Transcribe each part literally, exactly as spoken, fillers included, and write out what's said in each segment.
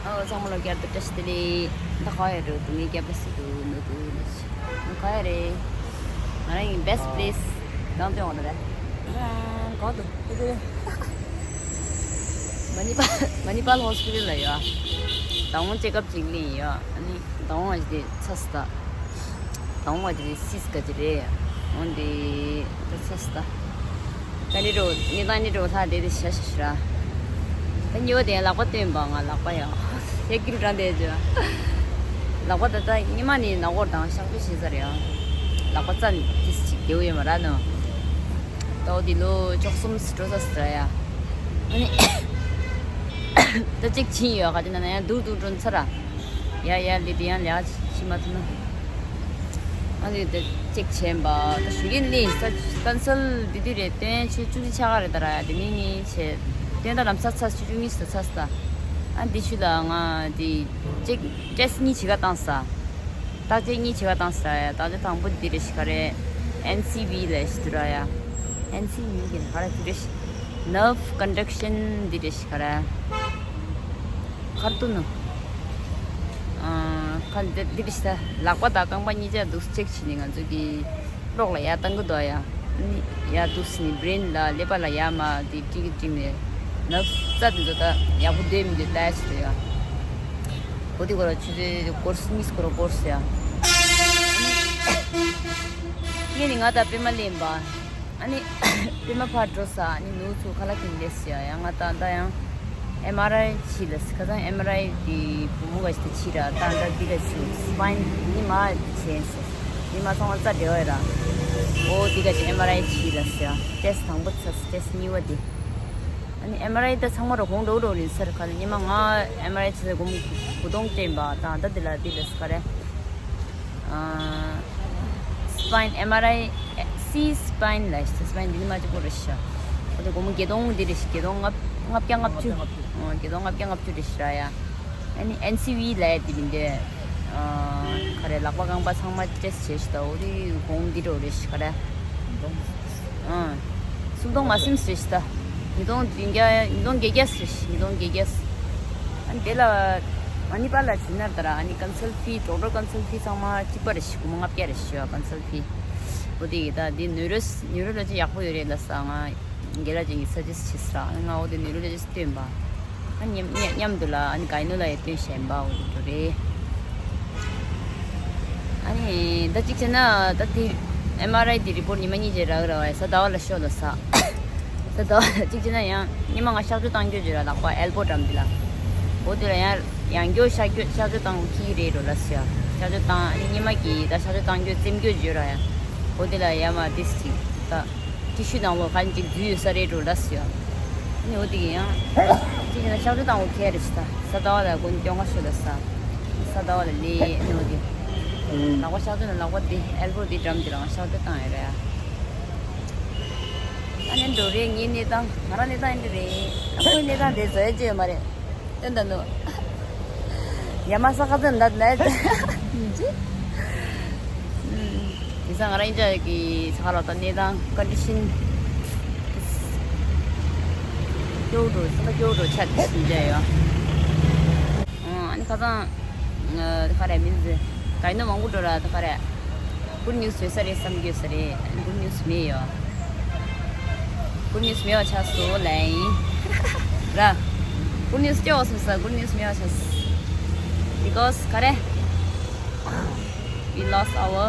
ཨོ། ཚང་མ་ལ་བསྐྱར་དུ་བཀྲ་ཤིས་བདེ་ལེགས། ད་ག་ཡ་རེད། དུ་ངའི་སྐྱབས་པ་སུ་འདུག་ནུ་འདུག་ནུ་ཆི་ནུ་ག་ཡ་རེད། ང་རང་གི་best place་གང་སྟོན་འོང་ན་རེད། གང་འདུག་ཨེ་དེ་རེད། མ་ནི་པ་མ་ནི་པཱལ་ཧོ་སི་པི་ཊལ་ལ་ཡོད། ད་འོང་ཅེག་ཨབ་ཅིག་ལེན་ཡོད། ཨ་ནི་ད་འོང་ཨ་ཅི་དེ་ཚ་སི་ད། དང་བ་དེ་སིས་ག་ཅི་རེད། འོན་ཏེ་ད་ཚ་སི་ད། ད་ནི་འགྲོ་ནི་ད་ནི་འགྲོ་ལྷ་དེ་དེ་ཤ་ཤ་ཤ་ར། ད་ཉི་བ་དེ་ལག་པ་སྟོན་པ་ང་ལག་པ་ཡང་ཧེ་ཀིར་དྲན་དེ་ཅོ། ལག་པ་ད་ད་ཉི་མ་ནི་ནག་པོ་དང་ཤག་པོ་ཤེས་ས་རེད་ཡང་། ལག་པ་རྩ་ནི་ཏིས་ཅིག་རྒྱལ་བོ་ཡོད་མ་ར་ནོ། ད་འོ་དེ་ལོ་ཅོག་གསུམ་སི་འགྲོ་ས་སི་ར་ཡ། ཨ་ནི་ད་ཅིག་ཕྱིན་ཡོད་ག་དེ་ན་ན་ཡང་དུར་དུར་འགྲོ་ཚ་ར། ཡ་ཡ་ལི་དེ་ཡང་ལས་ཤི་མ་ཐུབ་ན། ཨ་ནི་དེ་ཅེག་བྱས་པ་ད་ཞུ་གིན་ལི་ས་ཀན་སལ་དེ་དུས་རེད་སྟོན་ཆེ་བཅུ་གཅིག་ཆ་ག་རེད་ད་ར་ཡ་དེ་ནི་ནི་ཆེ་སྟོན་ད་ལམ་ས་ཚ་བཅུ་གཉིས་སུ་ཚ་སྟ། ཨ་འདི་ཆུ་ལ་ང་དེ་ཅེག་ཊེ་སི་གཉིས་བྱེད་ག་བཏང་ས། བརྟག་དཔྱད་གཉིས་བྱེད་ག་བཏང་ས་ཡ། བརྟག་དཔྱད་དང་པོ་དེ་རེད་ཤི་ག་རེད། ཨེན་སི་ཝི་ལས་ཤི་དུ་ར་ཡ། ཨེན་སི་ཝི་གི་ག་རེ་དེ་རེད་ཤི། ནར་ཝ་ཀོན་ཌག་ཤན་དེ་རེད་ཤི་ག་རེ། ཁར་ཏུ་ནུ། ཁ་འདི་འདི་རེད་ཤི་ད། ལག་པ་དང་རྐང་པ་གཉིས་ཆ་འདུག་ཅེག་བྱས་ནས་ང་ཚོ་གི་གློག་ལ་ཡར་བཏང་གི་འདུག་ཡ། ཡར་འདུག་ཟིན་ནས་བྷི་རེན་ལ་ཀླད་པ་ལ་ཡར་མར་དེ་ཀྲིག་ཀྲིག་ནས་ནབ་རྩ་དེ་ཚོ་ད་ཡག་པོ་སྡོད་མི་འདུག་ལྟ་ཡ་ཆེད་དུ་ཡ། འོ་དེ་སྐོར་ལ་ཆུ་ཚོད་སྐོར་གཉིས་སྐོར་སྐོར་ཟེར་ཡ། ངས་ནི་ང་དང་པད་མ་ལེན་པ། ཨ་ནི་པད་མ་ཕར་འགྲོ་ས། ཨ་ནི་ནུ་ཚོ་ཁ་ལག་གིན་ལས་ཟེར་ཡ། ཡང་ང་དང་ད་ཡང་ཨེམ་ཨར་ཨའི་བྱས་ལ་ཟེར། ཁ་སང་ཨེམ་ཨར་ཨའི་དེ་བུ་མོ་ག་ཞིག་ད་བྱས་ར། ད་ད་འདི་ག་ཞིག་སི་པའིན་ནི་མ་བྱས་ཟེར། ནི་མ་ཚང་མ་རྩ་འབྲེལ་བ་ཡོད་ར། འོ་དེ་ག་ཅིག་ཨེམ་ཨར་ཨའི་བྱས་ལ་ཟེར། ཊེ་སི་དང་པོ་ཚར་སོང་། ཊེ་སི་གཉིས་པ་དེ། ཨ་ནི་ཨེམ་ཨར་ཨའི་ད་ཚང་མ་ར་གོང་འགྲོ་འགྲོ་རིན་ཟེར། ཁ་ལ་ཉི་མ་ང་ཨེམ་ཨར་ཨའི་བྱས་ཚེ་སྒོར་མོ་དགུ་སྟོང་སྤྲད་པ་དང་ད་དེ་ལ་དེ་ལ་ཟེར་ག་རེ། སི་པའིན་ཨེམ་ཨར་ཨའི་སི་སི་པའིན་ལ་ཟེར། སི་པའིན་འདི་ནི་མ་གཅིག་པོ་རེད་ཤག་འོ་དེ་སྒོར་མོ་བརྒྱད་སྟོང་འདི་རེད་ཤག་བརྒྱད་སྟོང་ལྔ་བརྒྱ་ལྔ་བཅུ། བརྒྱད་སྟོང་ལྔ་བརྒྱ་ལྔ་བཅུ་རེད་ཤག་ར་ཡ། ཨ་ནི་ཨེན་སི་ཝི་ལ་ཡ་དེ་མིན་དེ། ག་རེ་ལག་པ་རྐང་པ་ཚང་མ་ཊེ་སི་བྱས་ཤག་ད་འོ་དེ་གོང་འདི་འགྲོ་རེད་ཤག་ག་རེ། སུམ་སྟོང་མ་ཟིན་ཟེར་ཤི་ད། ཉིས་སྟོང་བདུན་བརྒྱ། ཉིས་སྟོང་བརྒྱད་བརྒྱ་ཟེར་ཤི། ཉིས་སྟོང་བརྒྱད་བརྒྱ། ཨ་ནི་དེ་ལ་མ་ནི་པ་ལ་བྱིན་ན་ད་ར། ཨ་ནི་ཀན་སལ་ཕི། ཌོག་ཊར་ཀན་སལ་ཕི་ཚང་མ་གཅིག་པ་རེད་ཤི། སྒོར་མོ་ལྔ་བརྒྱ་རེད་ཤི་ཡ། ཀན་སལ་ཕི། འོ་དེ་ཡི་ད་དེ་ནུས་རོས་ནུས་རོ་ལ་ཅི་ཡག་པོ་ཡོད་རེད་ལ་ས། ང་རྒན་ལགས་ཅིག་གིས་སཱ་ཇེ་སི་བྱས་ས་ར། ཨ་ནི་ང་འོ་དེ་ནུས་རོ་ལ་ཅི་སྟོན་པ། ཨ་མཉམ་མཉམ་མཉམ་དུ་ལ་ཨ་ནི་གའི་ནོ་ལ་ཡང་སྟོན་བཞིན་པ་འོ་དེ་འདྲ་རེད། ཨ་ནི་ད་གཅིག་བྱས་ན་ད་དེ་ཨེམ་ཨར་ཨའི་དེ་རི་པོར་ཊ་ཉི་མ་གཉིས་རྗེས་རག་ར་བ་ཡ། གཟའ་ཟླ་བ་ལ་ཤོག་ལ་ས། གཟའ་ཟླ་བ་ལ་གཅིག་བྱས་ན་ཡང་ཉི་མ་ང་གཤག་བཅོས་བཏང་རྒྱུ་བརྗོད་ར། ལག་པ་ཨེལ་བོ་འགྲམ་དེ་ལ། འོ་དེ་ལ་ཡང་ཡང་སྐྱོ་གཤག་བཅོས་གཤག་བཅོས་བཏང་ཁྱི་རེད་འགྲོ་ལ་ཟེར་ཡ། གཤག་བཅོས་བཏང་ཨ་ནི་ཉི་མ་གི་ད་གཤག་བཅོས་བཏང་རྒྱུ་རྩེམ་རྒྱུ་བརྗོད་ར་ཡ། འོ་དེ་ལ་ཡ་མ་ཏིས་ཅིག་ད། ཊི་ཤུ་ནང་ལོགས་ག་ཅིག་འཛུལ་ཡོད་ས་རེད་འགྲོ་ལ་ཟེར་ཡ། ཨ་ནི་འོ་དེ་གི་ཡང་། ཅི་ཡིན་ན་གཤག་བཅོས་བཏང་འོ་ཁེ་རེད་ཤི་ད། གཟའ་ཟླ་བ་ལ་དགོན་སྐྱོང་ག་ཤོད་ལ་ས། གཟའ་ཟླ་བ་ལ་ལས་ཨ་ནི་འོ་དེ། ལག་པ་གཤག་བཅོས་ན་ལག་པ་དེ་ཨེལ་བོ་དེ་འགྲམ་དེ་རང་གཤག་བཅོས་བཏང་ཡོད་རེད་ཡ། ཨ་ནི་འགྲོ་རེད། ངའི་གནས་སྟངས་ང་རང་གནས་སྟངས་འདི་རེད། ཨ་ཁོའི་གནས་སྟངས་དེ་བཟོ་ཡ་ཅི་ཡོད་མ་རེད། ཏན་ཏན་ནོ། ཡ་མ་ས་ཁ་ཙན་ད་ནད་ཡིན་ཅི། ཡིན་ས་ང་རང་ཡིན་ཅག་གི་ས་ཁ་ལ་ད་གནས་སྟངས་ཀོན་ཌི་ཤན་སྐྱོ་བོ་འགྲོ་ས་ཁ་སྐྱོ་བོ་འགྲོ་ཆ་དེ་ཡིན་ཅག་ཡོད། ཨ་ནི་ཁ་སང་ཁ་རེ་མིན་ཟེ་ག་ཡིན་ན་མང་པོ་འགྲོ་ར་ད་ཁ་རེ། གུཌ་ནིའུ་སི་ཡོད་ས་རེད་བསམ་གྱི་ཡོད་ས་རེད། གུཌ་ནིའུ་སི་མེད་ཡོད། གུཌ་ནིའུ་སི་མེད་པ་ཆགས་སོང་ལན་ཡིན། ར། གུཌ་ནིའུ་སི་སྐྱོ་བ་སོང་ས་གུཌ་ནིའུ་སི་མེད་པ་ཆགས་སོང་། Because ག་རེ། We lost our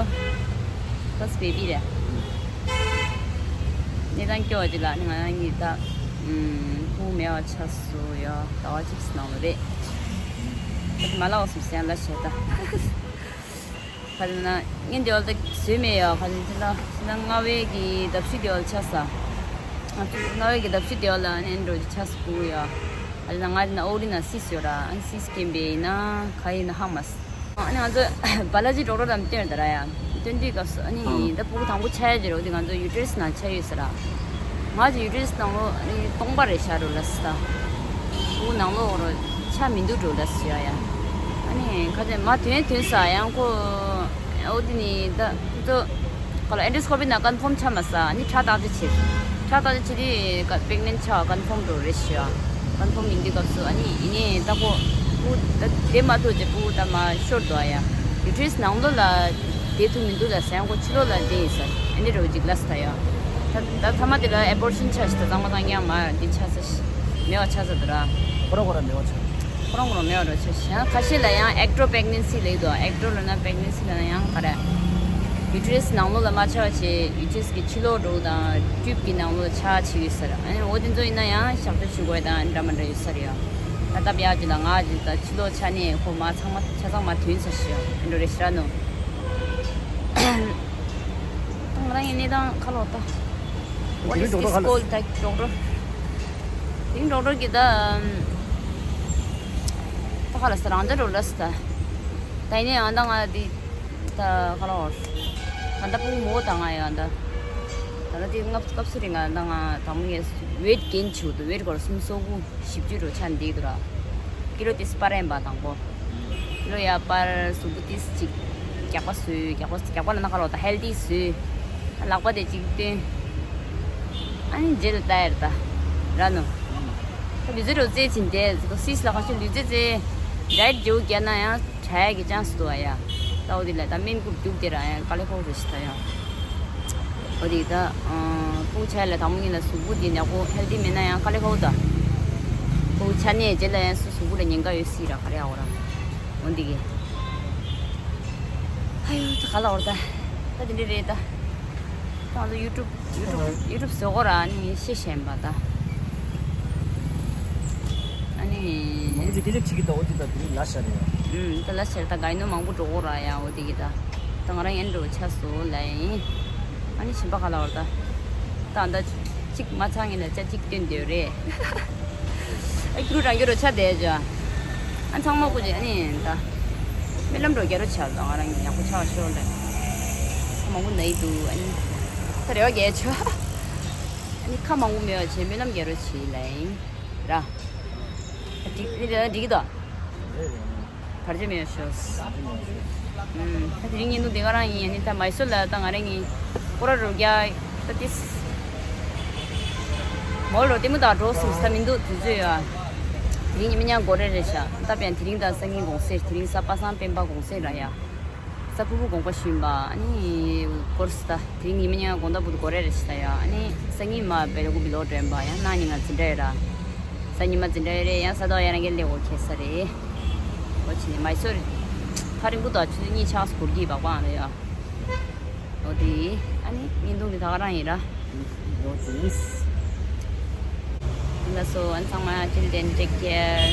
first baby རེད། གནས་སྟངས་སྐྱོ་བ་ཅིག་ལ་ནི་ང་རང་གཉིས་ད། ཁུངས་མེད་པ་ཆགས་སོང་ཡོད། ཟླ་བ་གཅིག་ནང་ལ་རེད། ད་མ་ལ་བ་སོང་ཟེར་ཡ་ལ་བྱས་ད། ག་རེ་ན་ངས་འདི་བ་ལ་ད་བཟོས་མེད་ཡ། ག་རེ་ན་ད་ལྔ་པའི་གི་ཟླ་བཞི་འདི་བ་ལ་ཆགས་ས། ལྔ་པའི་གི་ཟླ་བཞི་འདི་བ་ལ་ཨ་ནི་འགྲོ་རྒྱུ་ཆགས་སོང་ཡ། ག་རེ་ན་ང་འདི་ན་ཨོ་རི་ན་སིས་ཡོད་ར། ཨ་ནི་སིས་སྐྱེན་པའི་ཡིན་ན་ག་ཡིན་ན་ཧ་མ་སི། ཨ་ནི་ང་ཚོ་བ་ལ་ཇི་ཌོག་ཊར་དང་སྟོན་ད་ར་ཡ། སྟོན་དུས་སྐབས་སུ་ཨ་ནི་ད་ཕྲུ་གུ་དང་པོ་ཆགས་ཡ་ཅིག་རེད། འོ་དེ་ང་ཚོ་ཡུ་ཊེ་རེ་སི་ནང་ཆགས་ཡོད་ཟེར་ར། ང་ཚོ་ཡུ་ཊེ་རེ་སི་ནང་ལོགས་ཨ་ནི་སྟོང་པ་རེད་ཤག་འགྲོ་ལ་སི་ད། ཕྲུ་གུ་ནང་ལོགས་རོ་ཆ་མི་འདུག་འགྲོ་ལ་སི་ཡ་ཡ། ཨ་ནི་ཁ་ཅིག་མ་ཐོན་ཐོན་ས་ཡང་ཁོ། འོ་དེ་ནི་ད་ཁོ་ཚོ་ཁོ་ལ་ཨེན་ཌོ་སི་ཀོ་པི་ནང་ཀོན་ཕོམ་ཆགས་མ་ས། ཨ་ནི་ཁྲག་བརྟག་དཔྱད་བྱེད། ཁྲག་བརྟག་དཔྱད་བྱེད་དུས་ཀ་པེག་ནེན་ཊི་ཆགས་ཀོན་ཕོམ་འགྲོ་རེད་ཤག་ཀོན་ཕོམ་ཡིན་དུས་སྐབས་སུ་ཨ་ནི་ཡིན་ནའི་ད་ཁོ་ ཕྲུ་གུ་ད་བསྡད་མ་ཐུབ་ཅེས་ཕྲུ་གུ་ད་མ་ཤོར་འདུག་ཨ་ཡ། ཡུ་ཊི་རེ་སི་ནང་ལོགས་ལ་བསྡད་ཐུབ་མི་འདུག་ལ་ཟེར་ཡང་ཁོ་ཕྱི་ལོགས་ལ་བསྡད་ཡིན་ས་ཨ་ནི་རོ་ཅིག་ལ་ས་ད་ཡ། ད་ད་ཐ་མ་དེ་ལ་ཨེ་བོར་ཤིན་ཆགས་ཤི་ད་གཙང་མ་གཙང་རྐྱང་མ་འདི་ཆགས་ས་ཤི་མེད་པ་ཆགས་ས་འདུག་ར། ཁོ་རང་ཁོ་རང་མེད་པ་ཆགས། ཁོ་རང་ཁོ་རང་མེད་པ་རོ་ཆགས་ཤི་ཡང་ཁ་ཤས་ལ་ཡང་ཨེག་ཀྲོ་པེག་ནན་སི་ལེགས་འདུག་ཨེག་ཀྲོ་ལ་ན་པེག་ནན་སི་ལ་ན་ཡང་ག་རེ། ཡུ་ཊི་རེ་སི་ནང་ལོགས་ལ་མ་ཆགས་བྱས་ཡུ་ཊི་རེ་སི་གི་ཕྱི་ལོགས་འགྲོ་དང་ཊུབ་ཀྱི་ནང་ལོགས་ཆགས་བྱས་ཡོད་ས་ར་ཨ་ནི་འོ་དེ་ཚོ་ཡིན་ན་ཡང་ཞག་སྡོད་བྱེད་དགོས་དང་འདྲ་མ་འདྲ་ཡོད་ས་རེད་ཡ། ད་ལྟ་བྱས་ཀྱི་ལ་ང་ཅིག་ད་ཕྱི་ལོགས་ཆ་ནས་ཁོ་མ་ཚང་མ་ཆ་ཚང་མ་ཐོན་ས་ཞིག་ཡོད་འགྲོ་རེད་ཤི་ར་ནོ། ད་ང་རང་གི་གནས་སྟངས་ཁ་ལོ་ད། What is this called? ད་ཌོག་ཊར། དེང་ཌོག་ཊར་གི་ད། ད་ཁ་ལ་ས་རང་ད་ཌོག་ཊར་ས་ད། ད་ཡིན་ནའི་ཨ་ད་ང་དེ། ད་ཁ་ལོ། ད་ད་ཕུག་མོ་ད་ང་ཡ་ད། ད་ད་དེ་སྔ་སྐབས་སུ་རིང་ང་ད་ང་དང་མོ་ངས་ཝེཊ་གེན་བྱུང་འདུག་ཝེཊ་སྐོར་སུམ་སོ་དགུ། བཞི་བཅུ་རུ་ཆ་འདི་དུ་ར། ཀི་ལོ་ཏིས་པར་ཡན་པ་དང་པོ། ཀི་ལོ་ཡ་པར་གཟུགས་པོ་ཏིས་གཅིག་རྒྱགས་པ་བཟོས་རྒྱགས་པ་རྒྱགས་པ་ལ་ན་ཁ་ལོ་ད་ཧེལ་ཏི་བཟོས། ལག་པ་དེ་གཅིག་བཏོན། ཨ་ནི་རྗེས་ལ་ལྟ་ཡར་ད། ར་ནོ། ད་ལུས་རྩལ་རོ་རྩེ་ཆིན་ཏེ་སིས་ལ་ཁ་ཤས་ལུས་རྩལ་རྩེ། ཌའེ་ཊི་རྒྱགས་རྒྱག་ན་ཡང་དྲག་གི་ཅང་སི་དུ་བ་ཡ། ད་འོ་དེ་ལ་ད་སྨན་ཁུར་རྒྱུག་དེ་ར་ཡང་དཀའ་ལས་ཁག་རེ་ཞིག་ད་ཡ། འོ་དེ་ད། ཕྲུ་གུ་ཆ་ལ་དང་པོ་ཉིད་ལ་གཟུགས་པོ་དེ་ཡག་པོ་ཧེལ་ཏི་མེད་ན་ཡང་དཀའ་ལས་ཁག་ད། ཕྲུ་གུ་ཆ་ནས་རྗེས་ལ་ཡང་སུ་གཟུགས་པོ་ལ་ཉེན་ཁ་ཡོད་སྲིད་ར་ག་རེ་ཨོ་ར། འོ་འདི་གི། ཨ་ཡོ་ད་ག་ལ་ཨོ་ར་ད། ད་དེ་འདྲ་རེད་ད། ད་ང་ཚོ་ཡུ་ཊུབ་ཡུ་ཊུབ་ཡུ་ཊུབ་བཟོ་གོ་ར་ཨ་ནི་ཤེས་ཤེས་པ་ད། ཨ་ནི། མང་པོ་ཅིག་སྐད་ཆ་བྱེད་ཀྱི་འདུག་འོ་དེ་ད་དེ་རིང་ལ་ཤར་རེད། ཨུམ་ད་ལ་ཤར་ད་ག་ཡིན་ནོ་མང་པོ་འགྲོ་གོ་ར་ཡ་འོ་དེ་གི་ད། ད་ང་རང་ཡན་འགྲོ་ཆ་སོ་ལ་ཡིན། ཨ་ནི་ཞིམ་པ་ག་ལ་བར་ད། ད་ད་གཅིག་མ་ཚང་ངེ་ལ་ཅ་གཅིག་སྟོན་འདོད་རེད། ཨ་ཁྱུ་རང་རྒྱུ་རོ་ཆ་དེ་ཇ། ཨ་ཚང་མ་ཀུ་ཅི་ཨ་ནི་ད། སྨོན་ལམ་འགྲོ་རྒྱ་རོ་ཆ་ད་ང་རང་གི་ཡག་པོ་ཆ་བ་ཤོར་ལ། ཁ་མང་པོ་ན་ཡི་འདུག་ཨ་ནི། ད་རེ་བ་རྒྱལ་ཆོ། ཨ་ནི་ཁ་མང་པོ་མེད་པ་བྱས་སྨོན་ལམ་རྒྱ་རོ་བྱེད་ལ་ཡིན། ར། ད་འགྲིག་ནི་ད་འགྲིག་གི་དོ། བར་ཆད་མེད་ཤོས། ཨུམ། ད་དེ་རིང་ཉིན་ཐོ་འདི་ག་རང་ཡིན་ཡ་ནི་ད་མའི་སོར་ལ་ད་ང་རང་གཉིས་སྐོར་ར་རོ་རྒྱག་ད་ཏིས། མོལ་རོ་ལྟད་མོ་དང་འགྲོ་སོང་ས་མི་འདུག་དུས་ཚོད་ཡོད་ཨ། དེ་རིང་ཉི་མ་ཉག་འགོར་རེ་རེ་ཤ་ད་པའི་དེ་རིང་ད་སང་ཉིན་དགོང་ཟེར་དེ་རིང་ས་པ་སངས་སྤེན་པ་དགོང་ཟེར་ར་ཡ། ས་ཕུ་བུ་དགོངས་པ་ཞུས་པ་ཨ་ནི་སྐོར་སི་ད་དེ་རིང་ཉི་མ་ཉག་དགོང་ད་བུ་དུ་འགོར་རེ་རེ་ཤ་ད་ཡ་ཨ་ནི་སང་ཉིན་མ་བེ་ར་གུ་བི་ལོ་དྲན་པ་ཡང་གནངས་ཉིན་ང་འཛིན་གྲྭ་ཡོད་ར། གཟའ་ཉི་མ་འཛིན་གྲྭ་ཡོད་རེད་ཡང་གཟའ་ཟླ་བ་ཡང་རང་གི་ལས་འགོ་ཁེལ་ས་རེད། འོ་ཕྱི་ནས་མའི་སོར། ཧ་རིང་པོ་དང་ཆུ་ཚོད་གཉིས་ཆགས་སུ་འགོར་གྱི་བག་བག་ལ་ཡ། འོ་དེ། ཨ་ནི་བརྙན་ཐུང་འདི་ད་ག་རང་ཡིན་ར། འོ་དེ། ལགས་སོ་ཨ་ཚང་མ་till then take care.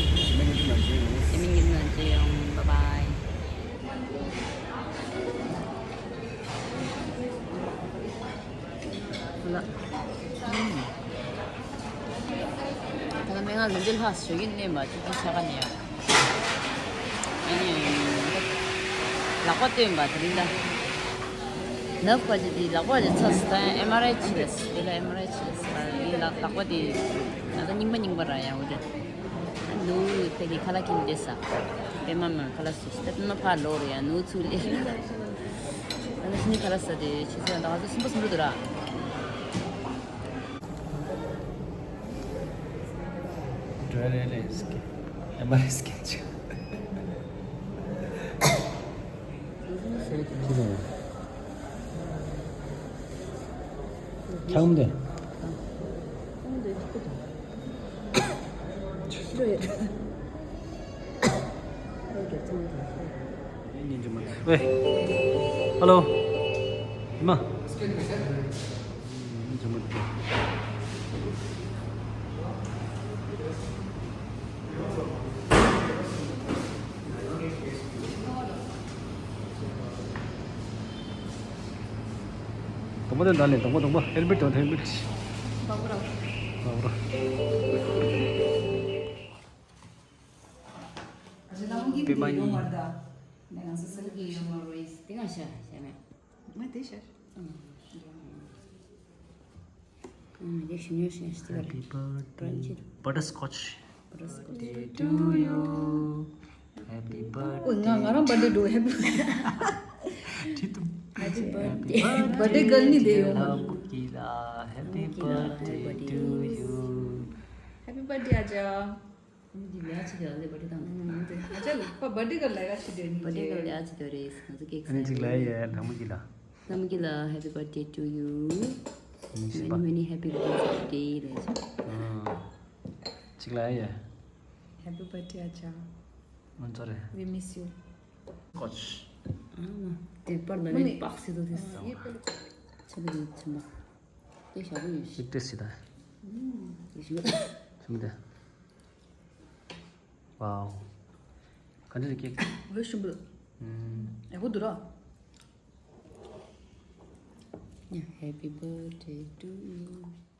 ཨ་མི་ཉིན་ནང་མཇལ་ཡོང་། Bye bye. ལ། ད་ལྟ་སྨན་ཁང་ལུང་བསྟན་ལྷག་ཞོགས་ཀྱི་གནས་མ་ཅིག་ཅིག་ཆ་ག་ནས་ཡང་། ཨ་ནི། ལག་པ་བཏོན་པ་དེ་རིང་ད། ནབ་པ་ཅིག་དེ་ལག་པ་ཅིག་ཚ་སི་ད་ཡང་ཨེམ་ཨར་ཨའི་བྱེད་ལས་སི་དེ་ལ་ཨེམ་ཨར་ཨའི་བྱེད་ལས་སི་ད་ཡིན་ལག་ལག་པ་དེ། ང་ད་རྙིང་པ་རྙིང་པ་ར་ཡང་འོ་དེ། ནུ་ཕེ་གི་ཁ་ལ་ཁྱིམ་དེ་ས། པེ་མ་མ་ཁ་ལ་སི་ད་པེ་མ་ཕ་ལོ་རེ་ཡང་ནུ་ཚུགས་ལེ། ཨ་ནི་ཤི་ནི་ཁ་ལ་ས་དེ་ཆེ་ཚོད་ད་ག་ཚོད་སུམ་པ་སུམ་རུ་དུ་ར། འགྲོ་རེ་རེ་སྐད། ཨེ་མ་རེ་སྐད་ཆ། ཁྱམ་དེ། ཝེ། ཧ་ལོ། ཨེ་མ། དང་པོ་དེ་འདྲ་ལས་དང་པོ་དང་པོ་ཧེལ་མེད་དང་ཧེལ་མེད། དང་པོ་ར། དང་པོ་ར། པེ་མ་ཡིན། ང་ཚོ་སེམས་ཀྱི་ཡོད་མ་རེད། དེ་གང་ཤ་ཤ་མེད། ང་དེ་ཤ། ཨང་། ཨང་། དེ་ཤི་ཉོ་ཤི་ཤི་བ། Happy birthday. Butterscotch. Butterscotch. Birthday to you. Happy birthday. ང་ང་རང་བར་ཌེ་འགྲོ། ཧེ་པི། ཁྲིད་དུ། Happy birthday. བར་ཌེ་གལ་ནི་དེ་ཡོང་། Happy birthday to you. Happy birthday ཨ་ཅག་ཨ་མ་གི་ལས་ཆེ་དེ་ལ་ལས་པར་ཏི་དང་། ཨ་ཅག་པ་བར་ཏི་ག་ལས་ཀ་ཆེ་དེ་ནི་བར་ཏི་ག་ལས་ཆེ་དེ་རེད། ང་ཚོ་ཀེག་ཨ་ནི་ཅིག་ལ་ཡ་ལྷ་མོ་གི་ལ། ལྷ་མོ་གི་ལ། Happy birthday to you. Many many happy returns of the day. ལས་ཆེ། ཅིག་ལ་ཡ། Happy birthday ཨ་ཅག་ང་ཚོ་རེད། We miss you. ཀོ་ཆ། ཨ་མ་དེ་པར་ལ་ནི་པགས་སི་དུ་དེ། ཆ་གི་ཆ་མ། དེ་ཞག་པོ་ཡོད་ཤི། ཤིག་ཏེ་སི་ད། ཡེ་ཤི། ཆུམ་དེ། Wow. ག་འདྲ་རེད་ཀེག་འོད་ཤིན་པོ། ཨུམ། ཡག་པོ་འདུག་ར། Happy birthday to you.